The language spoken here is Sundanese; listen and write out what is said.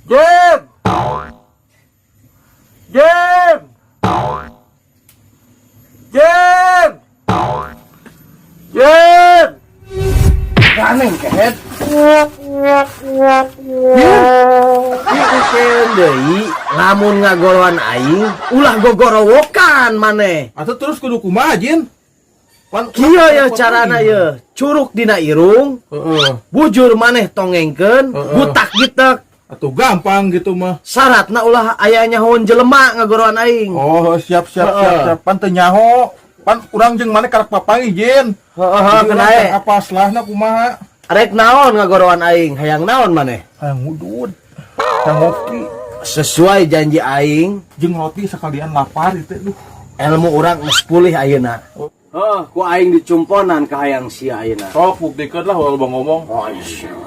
Jim! Jim! Jim! Jim! Ganeng kehed. Ikeun deui, lamun ngagoroan aing ulah gogorowokan maneh. Atau terus kudu kumaha, Jin? Pan Kieu ya carana ye, curuk dina irung, bujur maneh tongengkeun, gutak gitek. Atuh gampang gitu mah. Syaratna ulah aya nyahoan jelema ngagoroan aing. Oh, siap siap siap siap. Pan teu nyaho. Pan urang jeung maneh karak papanggih, Jin. Heeh, Jadi kena urang e. teh apa selahna kumaha? Rek naon ngagoroan aing, hayang naon maneh? Hayang ngudud. Hayang ngopi. Sesuai janji aing, jeung roti sekalian, lapar itu duh. Ilmu urang geus pulih ayeuna. Heeh, ku aing dicumponan ka hayang sia ayeuna. Sok buktikeun lah, walau bang ngomong. Oh, iya.